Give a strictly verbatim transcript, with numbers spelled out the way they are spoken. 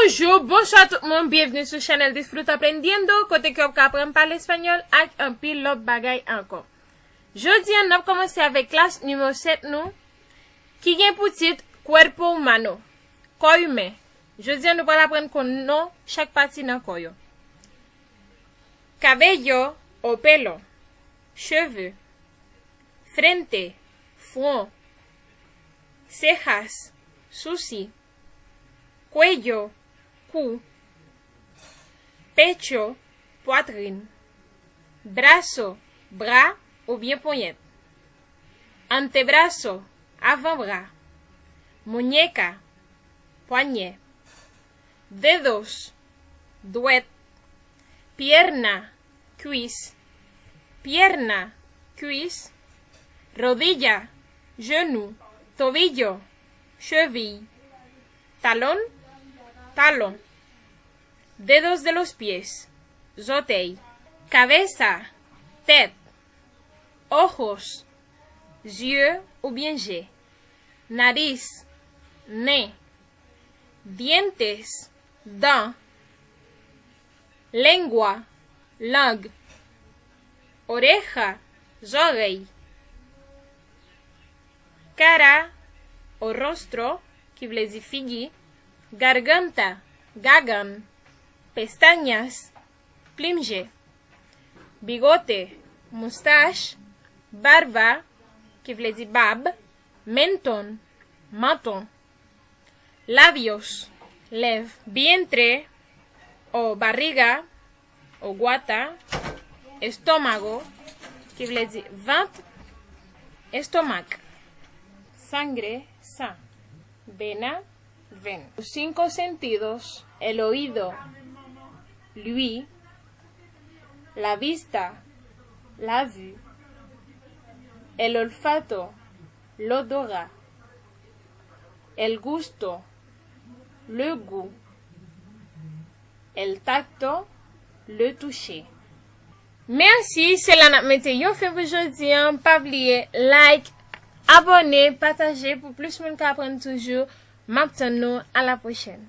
Bonjou, bonswa tout moun, byenvni sou chanèl Disfruta Aprendiendo, kote ke w ka aprann pale espanyòl ak anpil lòt bagay ankò. Jodi a, n ap kòmanse avèk klas nimewo sèt nou, ki gen pou tit Cuerpo Humano, kò imen. Jodi a, nou pral aprann konn non chak pati nan kò yo. Cabello o pelo, cheveux. Frente, front. Cejas, sousi. Cuello, kou. Pecho, poitrine. Brazo, bra oubyen ponyèt. Antebrazo, avanbra. Muñeca, pwanyè. Dedos, dwèt. Pierna, kwis. Pierna, kwis. Rodilla, jenou. Tobillo, cheville. Talón, talon. Dedos de los pies, zòtèy. Cabeza, tèt. Ojos, zye oubyen je. Nariz, nen. Dientes, dan. Lengua, lang. Oreja, zòrèy. Cara o rostro, ki vle di figi. Garganta, gagann. Pestañas, plim je. Bigote, moustach. Barba, ki vle di bab. Mentón, manton. Labios, lèv. Vientre o barriga o guata. Estómago, ki vle di vant, estomak. Sangre, san. Vena, venn. Los cinco sentidos, el oído, l'ouïe. La vista, la vue. El olfato, l'odorat. El gusto, le goût. El tacto, le toucher. Mèsi, se la n ap mete yon fen pou jodi a. Pa bliye like, abòne, pataje pou plis moun ka aprann toujou. M ap tann nou, a la pwochèn.